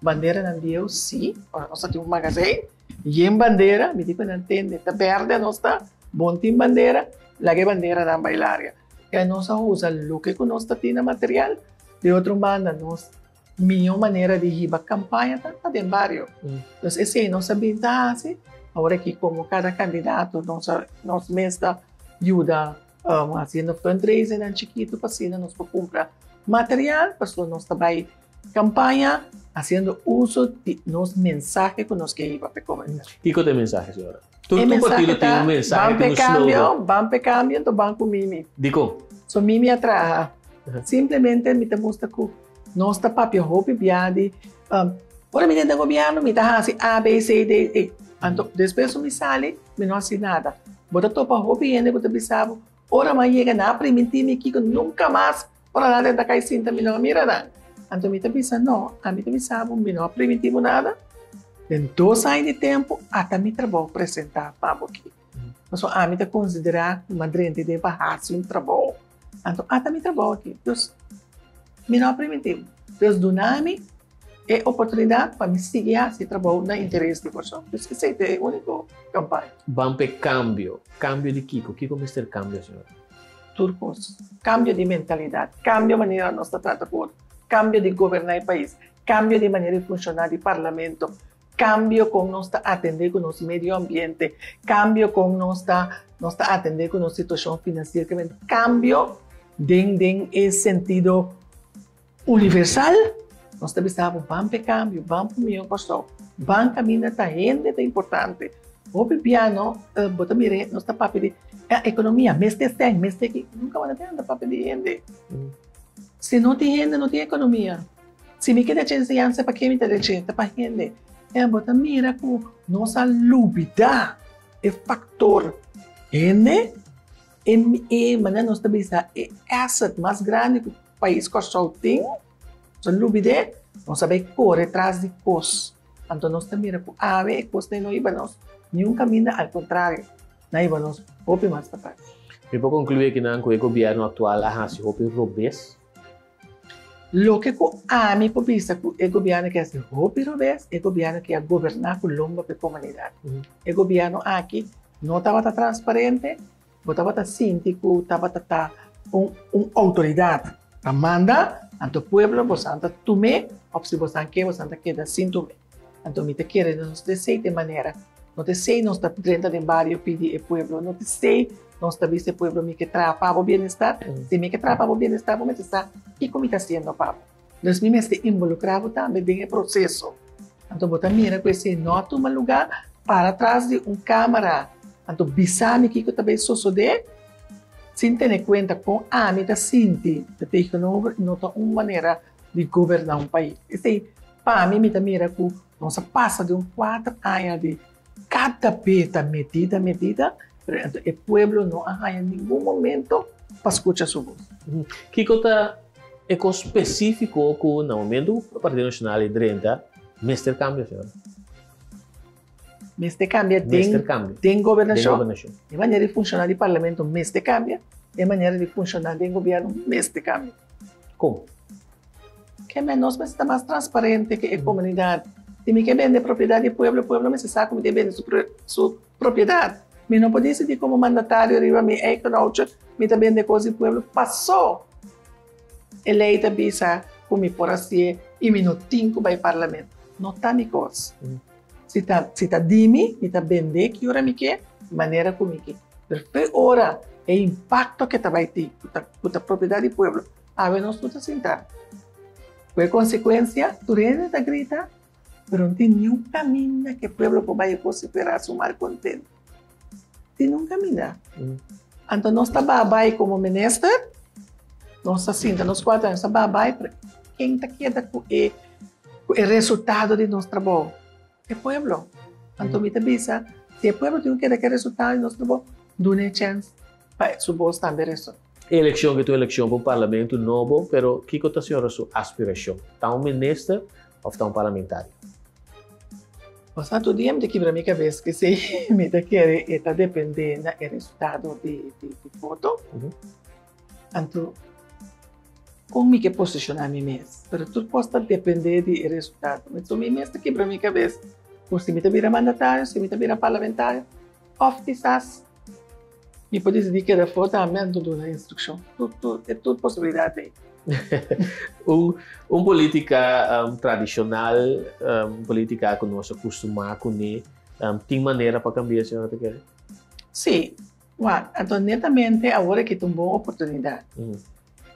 banderanan bieu, sí, ora nos a tin un magazijn yen bandera, mi di ku nan tende ta bèrdè nos ta, bon tin bandera, laga e banderanan bai larga. E nos a usa loke ku nos ta tin na material, di otro banda nos Mihó manera di hiba kampaña ta ta den bario. Entonces esei nos a bin ta hasi. Awor aki komo kada kandidato nos a nos mes ta yuda hasiendo fundraisingnan chikitu pa asina nos por kumpra material pasobra nos ta bai kampaña hasiendo uso di nos mensahe ku nos ke hiba pa e komunidat. Kiko ta e mensahe señora? Tur tur partido tin un mensahe, tin un slogan. Ban p'e kambio, ban p'e kambio, enton ban ku Mimi. Dikon? So Mimi a traha. Simplemente mi ta mustra ku nos ta papia hopi bia di ora mi den den gobièrnu mi ta hasi A, B, C, D, E. Anto despues ku mi sali mi no hasi nada. Bo ta topa hopi hende ku ta bisa bo ora mi a yega nan a primintí mi kiko nunka mas ora nan den ta kai sinta mi no a mira nan. Anto mi ta bisa no, ami ta bisa bo mi no a primintí bo nada. Den dos aña di tempu ata mi trabou presentá pa bo aki. Pasobra ami ta konsiderá ku mi a drenta den pa hasi un trabou. Anto ata mi trabou aki. Dus, mi no a primintí bo. Dus duna mi e oportunidat pa mi sigui hasi trabou na interes di Kòrsou. Dus esei ta e úniko kampaña. Ban pa e kambio. Kambio di kiko? Kiko mester kambia, señora? Tur kos. Kambio di mentalidat, kambio manera nos ta trata ku otro, kambio di goberná e pais, kambio di manera di funshoná di parlamento, Cambio con nos ta atende cu nos medio ambiente, cambio con nos ta nos ta atende cu nos situacion financiero, cambio den den e sentido universal, nos ta bisa bo ban p'e cambio, ban p'e miho Kòrsou, ban caminda ta hende ta importante. Hopi bia no bo ta mira nos ta papia di economia mester sèn, mester ki, nunca bo no ta papia di hende. Si no tin hende no tin economia. Si mi keda dje enseñansa pa ke mi ta dje? Ta pa hende. E bo ta mira ku nos a lubidá e faktor hende, e e manera nos ta bisa e asset mas grandi ku pais Kòrsou tin, nos a lubid'é, nos a bai kore tras di kos. Anto nos ta mira ku awe e kosnan no hiba nos niun kaminda, al kontrario, nan hiba nos hopi mas patras. Mi por konkluí akinan ku e gobièrnu aktual a hasi hopi robes. Loke ku ami por bisa ku e gobièrnu ke hasi hopi robes, e gobièrnu ke a goberná ku lomba pa e komunidat. E gobièrnu aki no tabata transparente, bo tabata sinti ku tabata ta un un outoridat ta manda, anto pueblo bosan ta tum'é òf si bosan ke bosan ta keda sin tum'é. Anto mi ta kere nos ta esei den manera, no ta esei nos ta drenta den bario pidi e pueblo, no ta esei nos ta bisa e pueblo mi ke traha pa bo bienestar, si mi ke traha pa bo bienestar bo mester sa kiko mi ta hasiendo pa bo. Dus mi mester involucra bo tambe den e proceso. Anto bo ta mira ku esei no a tuma luga, para tras di un camera, anto bisa mi kiko ta bay sosode sin tene cuenta kon ami ta sinti ta tegenover no ta un manera di goberna un pais. Esei Pa mi, mi ta mira ku nos a pasa di un kuater aña di kada be ta medida, medida, pero anto e pueblo no a haña ningun momento pa skucha su bos. Kiko ta e kos spesífiko ku na momento ku Partido Nashonal e drenta mester kambia, señora? Mester kambia den, den gobernashon. E manera di funshoná di parlamento mester kambia, e manera di funshoná den gobièrnu mester kambia. Kon? Ke men nos mester ta mas transparente ke e komunidat. Si mi ke bende propiedat di pueblo, pueblo mester sa ku mi ta bende su su propiedat. Mi no por disidí komo mandatario riba mi eigenautje mi ta bende kos di pueblo pasó e lei ta bisa ku mi por hasié i mi no tin ku bai parlamento. No ta mi kos. Si ta si ta di mi, mi ta bende ki ora mi ke, di manera ku mi ke. Pero fe ora e impakto ke ta bai tin ku ta ku ta propiedat di pueblo Awe nos tur ta sinta ku e konsekuensia, tur hende ta grita, pero no tin niun kaminda ku e pueblo por bai vosiferá su malkontento. Tin un kaminda. Anto nos ta babai komo minister, nos ta sinta nos kuater aña, nos ta babai, pero ken ta keda ku e ku e resultado di nos trabou? E pueblo. Anto mi ta bisa, si e pueblo tin ku keda ku e resultado di nos trabou, duna e chèns pa su bos tambe resoná. E elekshon ke ta un elekshon pa un parlamento nobo, pero kiko ta señora su aspirashon? Ta un minister òf ta un parlamentario? Bo sa tur dia mi ta kibra mi kabes p'esei mi ta kere e ta depende na e resultado di di voto. Anto kon mi ke posishoná mi mes? Pero tur kos ta depende di e resultado. So mi mes ta kibra mi kabes ku si mi ta bira mandatario, si mi ta bira parlamentario òf kisas Mi por disidí keda afó tambe anto duna instrukshon. Tur, tur, e tur posibilidat ei. Un, un polítika um, tradishonal, um, polítika ku nos a kustumá kuné, um, tin manera pa kambia, señora ta kere? Sí. Wak, anto netamente awor aki ta un bon oportunidat. Mm.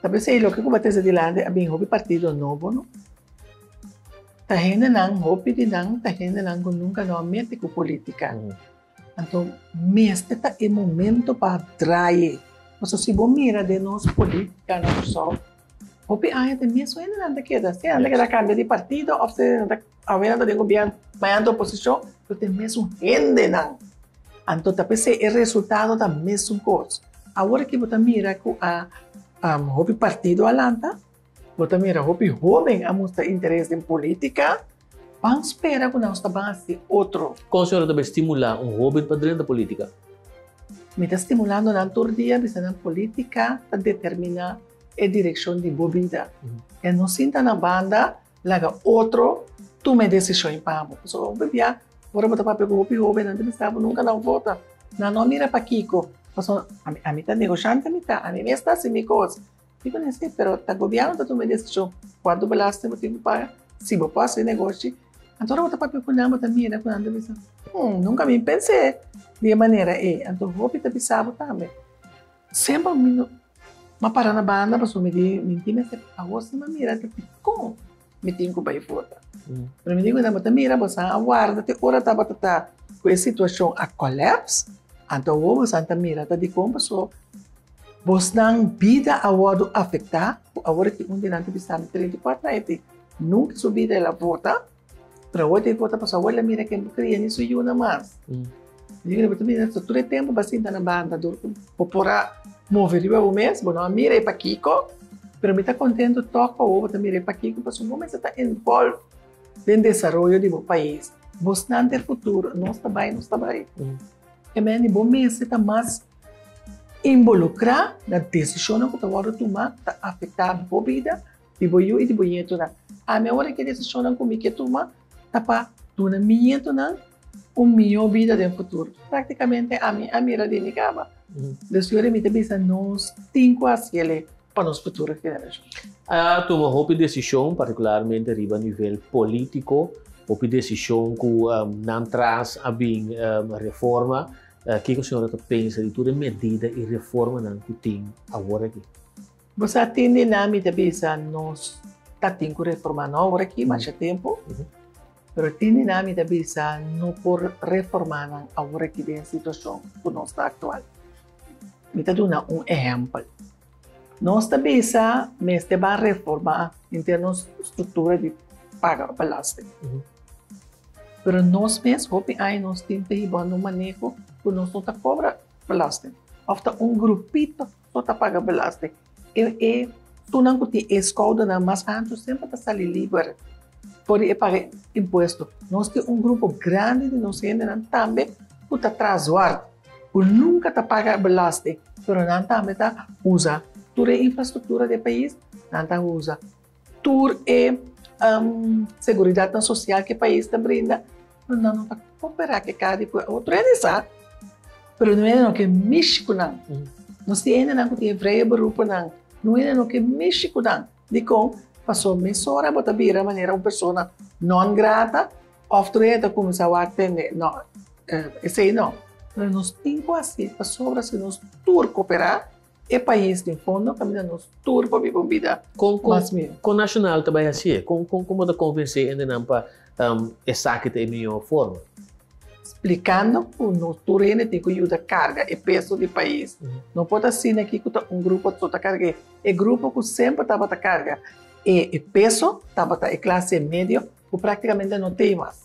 Ta p'esei loke ku bo a trese dilanti a bin hopi partido nobo, no? Ta hendenan, hopi di nan ta hendenan ku nunka no a mete ku polítika. Mm. Anto mester ta e momento pa draai. Pasobra si bo mira den nos politica na Kòrsou, Hopi aña ta e mesun hendenan ta keda. Sea nan ta keda kambia di partido òf sea nan ta awe nan ta den gobièrnu, mañana ta oposishon, pero ta e mesun hendenan. Anto ta p'esei e resultado ta mesun kos. Awor aki bo ta mira ku a hopi partido a lanta, bo ta mira hopi hóben a mustra interes den polítika, ban spera ku nan ta ban hasi otro. Kon señora ta bai stimulá un hóben pa drenta polítika? Mi ta stimulando nan tur dia, bisa nan polítika ta determiná e direkshon di bo bida. E no sinta na banda laga otro tuma e desishon pa bo. Pasobra hopi bia ora bo ta papia ku hopi hóbennan ta bisa bo nunka nan vota. Nan no mira pakiko. Pasobra ami ami ta negoshante mi ta, ami mes ta hasi mi kos. Dico nan si, pero ta gobièrnu ta tuma e desishon kuantu belasting bo tin ku paga, si bo por hasi negoshi. Anto ora bo ta papia ku nan bo ta mira ku nan ta bisa, hmm, nunka mi pens'é di e manera ei. Anto hopi ta bisa bo tambe. Semper mi no m'a para na banda pasobra mi di mi tin mester awor si m'a mira ta dikon mi tin ku bai vota. Pero mi di ku nan bo ta mira bo san a warda te ora tabata ta ku e situashon a kòlèps anto awor bo san ta mira ta dikon pasobra bosnan bida a wòrdu afektá ku awor aki un di nan ta bisa mi 34 aña tin nunka su bida el a vota. Pero awor ta vota pasobra awor el a mira ke no kria ni su yunan mas. Mi di bo ta mira tur e tempu bo a sinta na banda dor ku bo por a move riba bo mes, bo no a mira e pakiko, pero mi ta kontento tòg ku awor bo ta mira e pakiko pasobra bo mester ta involve den desaroyo di bo pais. Bosnan ta e futuro, nos ta bai, nos ta bai. E mende bo mester ta mas involukrá na desishonnan ku ta wòrdu tumá ku ta afektá bo bida, Di bo yu i di bo ñetunan. Ami awor e ke desishonnan ku mi ke tuma ta pa duna mi ñetunan un mihó bida den futuro. Práktikamente ami a mira di mi kaba. Dus yori mi ta bisa nos tin ku hasi el'e pa nos futuro generashon. A tuma hopi desishon, partikularmente riba nivel polítiko, hopi desishon ku nan tras a bin reforma. Kiko señora ta pensa di tur e medida i reformanan ku tin awor aki? Bo sa tin di nan mi ta bisa nos ta tin ku reforma no awor aki masha tempu pero tin di nan mi ta bisa no por reforma nan awor aki den situashon ku nos ta aktual. Mi ta duna un ehèmpel. Nos ta bisa mester ban reforma henter nos struktura di paga belasting. Pero nos mes hopi aña nos tin ta hibando un maneho ku nos no ta kobra belasting òf ta un grupito. No ta paga belasting. E e tunan ku tin e skoudernan mas hanchu semper ta sali liber for di e paga impuesto. Nos tin un grupo grandi di nos hendenan tambe ku ta traha zwart, ku nunka ta paga belasting, pero nan tambe ta usa tur e infrastruktura di e pais, nan ta usa tur e seguridatnan sosial ku e pais ta brinda, pero nan no ta koperá ku e kadi ku e otro hende sa. Pero no hende no ke mishi ku nan. Nos tin hendenan ku tin e vrije beroepennan, no hende no ke mishi ku nan. Dikon? Pasobra mesora bo ta bira manera un persona non grata òf tur hende ta kuminsá wak tende, no, esei no. Pero nos tin ku hasi pasobra si nos tur koperá, E pais den fondo caminda nos tur pa biba un bida mas mihó. Con Nacional ta bay hacié? Con con con bo ta convencé hendenan pa esaki ta e mihó forma? Splicando cu nos tur hende tin cu yuda carga e peso di pais. No por ta asina aki cu ta un grupo so ta cargu'é. E grupo cu semper tabata carga e e peso tabata e clase medio cu practicamente no tei mas.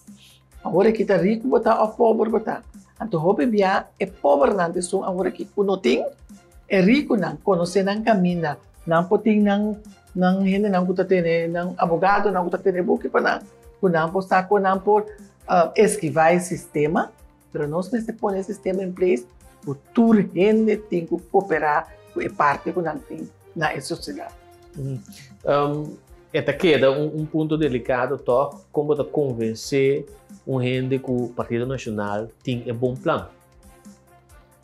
Awor aki ta riku bo ta òf pober bo ta? Anto hopi bia e pobernan ta esun awor aki ku no tin, e rikunan konosé nan kaminda, nan por tin nan nan hendenan ku ta tene nan abogadonan ku ta tene buki pa nan, ku nan por sa kon nan por eskivá e sistema, pero nos mester pone e sistema in place ku tur hende tin ku koperá ku e parti ku nan tin na e sosiedat. E ta keda un punto delicado toch, con bo ta convence un hende cu Partido Nacional tin e bon plan?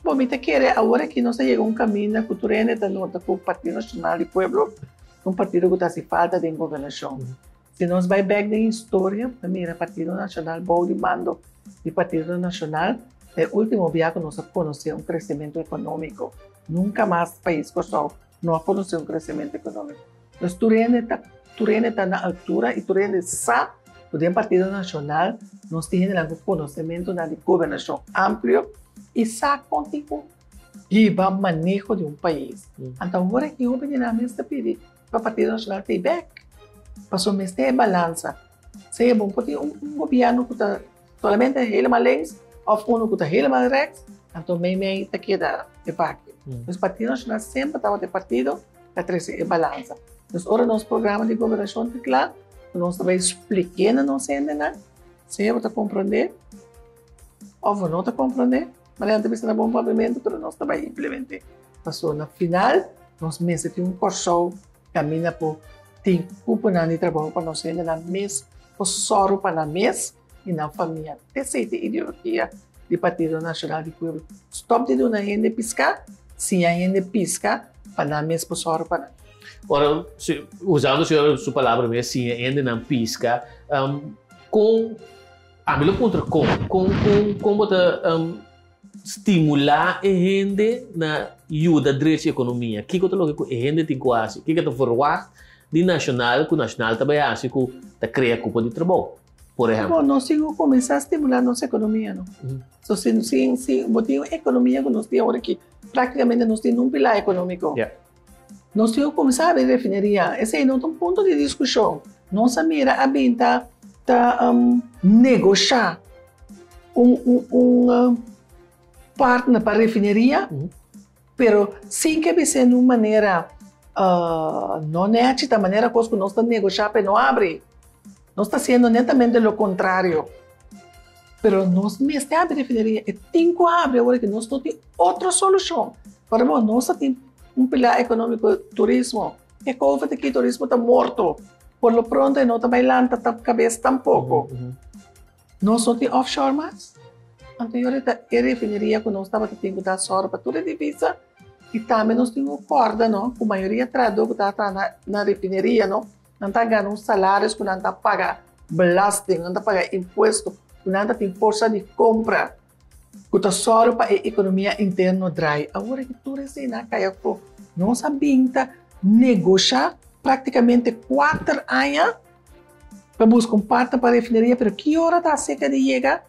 Bo, mi ta kere awor aki nos a yega un caminda cu tur hende ta nota cu Partido Nacional di Pueblo ta un partido cu ta haci falta den gobernacion. Si nos bay bek den historia, bo ta mira Partido Nacional bou di mando di Partido Nacional ta e ultimo bia cu nos a conoce un crecemento economico. Nunca mas pais Corsou no a conoce un crecemento economico. Pues tur hende ta, tur hende ta na altura y tur hende sa cu den Partido Nacional nos tin hendenan cu conocementonan di gobernacion amplio y sa con tin cu hiba maneho di un pais. Anto awor aki hopi di nan mes ta pidi. Pa Partido Nashonal ta ei bèk. Pasobra mester e balansa. Sea bo por tin un gobièrnu ku ta solamente helemaal links òf unu ku ta helemaal rèks, anto meimei ta keda e vacuüm. Dus Partido Nashonal semper tabata e partido ta trese e balansa. Dus ora nos programa di gobernashon ta kla, nos ta bai splik'é na nos hendenan, sea bo ta komprondé òf bo no ta komprondé, manera nan ta bisa na bon papiamentu, pero nos ta bai implement'é. Pasobra na final nos mester tin un Kòrsou kaminda por tin kuponan di trabou pa nos hendenan mes por sòru pa nan mes i nan famia. Esei ta e ideologia di Partido Nashonal di Pueblo. Stòp di duna hende piská, siña hende piska pa nan mes por sòru pa nan. Ora, usando señora su palabra mes, siña hendenan piska, kon, ami lo puntra kon, kon, kon, kon bo ta stimulá e hende na yuda drecha ekonomia? Kiko ta loke ku e hende tin ku hasi? Kiko ta verwagt di Nashonal ku Nashonal ta bai hasi ku ta krea kupo di trabou, por ehèmpel? Bon, nos tin ku kuminsá stimulá nos ekonomia, no? So, si, si, si bo tin un ekonomia ku nos tin awor aki, práktikamente nos tin un pilar ekonómiko. Nos tin ku kuminsá habri refineria. Esei no ta un punto di diskushon. Nos a mira a bin ta ta negoshá un un un partner pa refineria, pero sin ke bis'é na un manera no nèchi, ta manera kos ku nos ta negoshá pa e no habri. Nos ta hasiendo netamente lo kontrario. Pero nos mester habri refineria, e tin ku habri awor ke nos no tin otro solushon. Pero bo, nos ta tin un pilar ekonómiko, turismo. E covid aki turismo ta morto. Por lo pronto e no ta bai lanta ta kabes tampoko. Nos no tin offshore mas. Anto yora ta e refineria ku nos tabata tin ku ta sòru pa tur e divisa. I tambe nos tin ku kòrda no ku mayoria trahadó ku ta traha na na refineria no, nan ta gana un salaris ku nan ta paga belasting, nan ta paga impuesto, ku nan ta tin forsa di kompra. Ku ta sòru pa e ekonomia interno drai. Awor aki tur esei a kai afó. Nos a bin ta negoshá praktikamente kuater aña pa buska un partner pa refineria, pero ki ora ta aserka di yega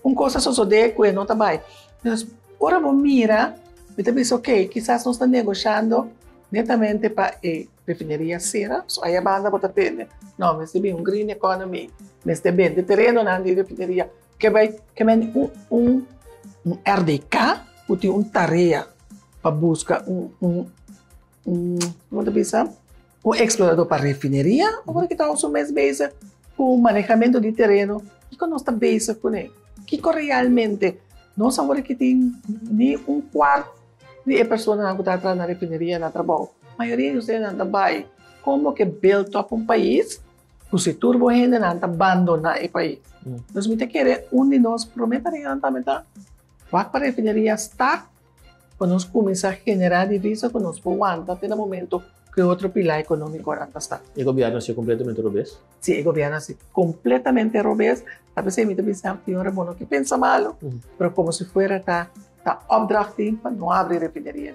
un kos a sosodé ku e no ta bai. Entonces, ora bo mira, mi ta bisa oke, kisas nos ta negoshando netamente pa e refineria sera, so aya banda bo ta tende, no, mester bin un green economy, mester bende terenonan di refineria. Ke bai ke men un un un RDK ku tin un tarea pa buska un un un komo ta bisa un eksplorador pa refineria ora ki ta su mes bezig ku manehamentu di tereno kiko nos ta bezig kuné kiko realmente nos awor ki tin ni un kuart di e personanan ku ta traha na refineria na trabou mayoria di ustedenan ta bai komo ke build up un pais. Ku si tur bo hendenan ta bandoná e pais. Nos mi ta kere un di nos promé tareanan tambe ta wak pa refineria start pa nos kuminsá generá divisa ku nos por wanta te na momento ku e otro pilá ekonómikonan ta start. E gobièrnu a hasi kompletamente robes? Sí, e gobièrnu a hasi kompletamente robes. Ta p'esei mi ta bisa tin ora bo no ke pensa malu, pero komo si fuera ta ta opdracht tin pa no habri refineria.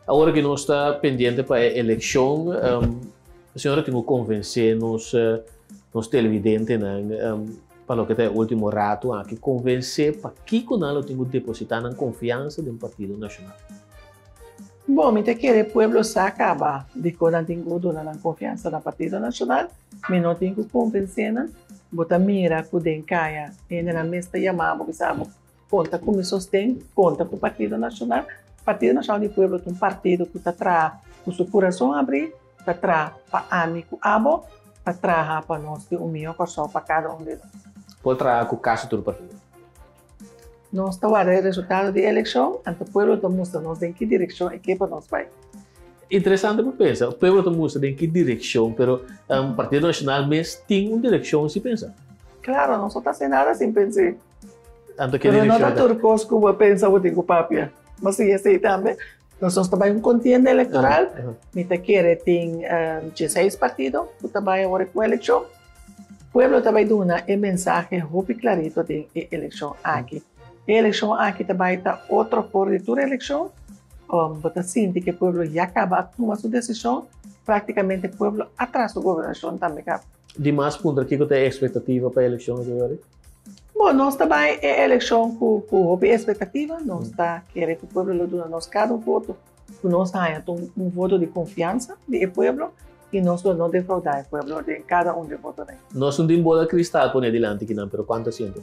Awor ku nos ta pendiente pa e elekshon, E señora tin cu convence nos nos televidentenan pa loke ta e ultimo rato aki, convence pakico nan lo tin cu deposita nan confiansa den Partido Nacional. Bon, mi ta kere pueblo sa caba dicon nan tin cu duna nan confiansa na Partido Nacional. Mi no tin cu convence nan. Bo ta mira cu den caya hendenan mes ta yama bo bisa bo Konta ku mi sosten, konta ku Partido Nashonal. Partido Nashonal di Pueblo ta un partido ku ta traha ku su kurason abrí, ta traha pa ami ku abo, pa traha pa nos tin un mihó Kòrsou pa kada un di nos. Por traha ku kasi tur partido. Nos ta warda e resultado di e elekshon, anto pueblo ta mustra nos den ki direkshon e ke pa nos bai. Interesante pa pensa, pueblo ta mustra den ki direkshon, pero Partido Nashonal mes tin un direkshon si pensa. Klaro, nos no ta hasi nada sin pens'é. Tanto ke Pero no ta direkshon ta. tur kos ku bo pensa bo tin ku papia. Bo sigui esei tambe. Nos nos ta bai un kontienda elektoral. Mi ta kere tin dieseis partido ku ta bai awor ku elekshon. Pueblo ta bai duna e mensahe hopi klarito den e elekshon aki. E elekshon aki ta bai ta otro for di tur elekshon. Bo ta sinti ku e pueblo ya kaba a tuma su desishon. Praktikamente pueblo a traha su gobernashon tambe kaba. Dimas puntra kiko ta e ekspektativa pa e elekshon aki, Yori? Bon, nos ta bai e elekshon ku ku hopi espektativa. Nos ta kere ku pueblo lo duna nos kada un voto ku nos haña ta un voto di konfiansa di e pueblo i nos lo no defraudá e pueblo den kada un di e votonan. Nos no tin bola kristal pone dilanti kinan, pero kuantu asiento?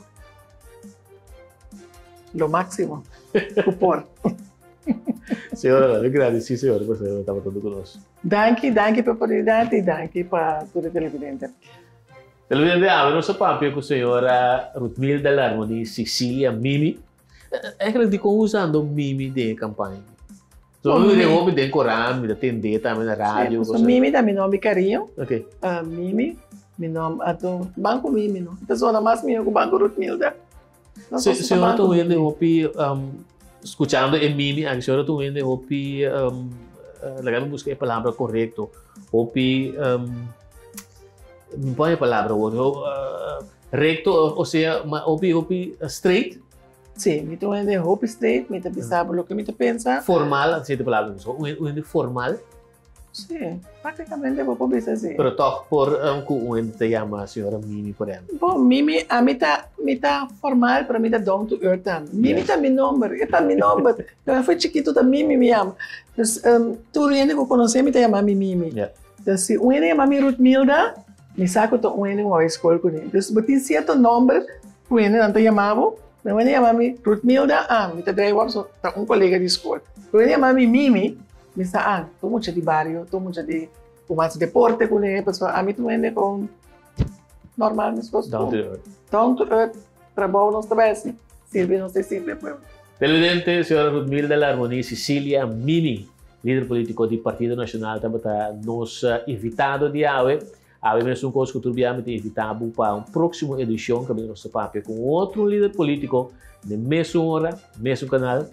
Lo máksimo ku por. Señora, mi gradisí señora pa esei tabata huntu ku nos. Danki, danki pa e oportunidat i danki pa tur e televidente. Televidente, awe nos a papia ku señora Ruthmilda Larmonie Cecilia Mimi. Eigenlijk dikon usando Mimi den e kampaña aki? So mi den hopi den koran, mi ta tende tambe na radio. Sí, Mimi ta mi nomber cariño. Okay. Mimi, mi nomber, anto ban ku Mimi no. Ta zona mas mihó ku ban ku Ruthmilda. Señora ta un hende hopi, skuchando e Mimi aki, señora ta un hende hopi, laga mi buska e palabra korekto, hopi, mi pon e palabra awor, rekto, osea, hopi, hopi straight. Sí, mi ta un hende hopi straight, mi ta bisa bo loke mi ta pensa. Formal, así ta e palabra, un hende formal. Sí, prácticamente bo por bisa así. Pero toch por cu un hende ta yama señora Mimi, por ehempel? Bon, Mimi, ami ta, mi ta formal, pero mi ta down to earth tambe. Mimi ta mi nomber, e ta mi nomber. Cuando mi fue chikito ta Mimi mi yama. Dus tur hende cu conoce mi ta yama mi Mimi. Dus si un hende yama mi Ruthmilda, mi sa cu ta un hende cu mi a bay school cune. Dus bo tin cierto nomber cu hendenan ta yama bo. Mi un hende yama mi Ruthmilda, ah, mi ta draai wak, so ta un colega di school. Un hende yama mi Mimi, Mi sa an, tur mucha di bario, tur mucha di ku mas deporte kuné, pasobra ami tur hende kon normal meskos ku. Down to earth. Down to earth, trabou nos ta bai hasi, sirbi nos ta sirbi e pueblo. Televidente, señora Ruthmilda Larmonie Cicilia Mimi, lider politico di Partido Nacional tabata nos invitado di awe. Awe mesun kos ku tur bia mi ta invitá bo pa un próksimo edishon kaminda nos ta papia ku un otro lider polítiko den mesun ora, mesun kanal.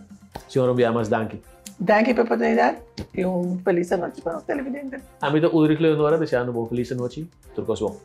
Señor un bia mas danki. Danki pa e oportunidat i un felis anochi pa nos televidente. Ami ta Ulrich Leonora deseando bo un felis anochi. Tur kos bon.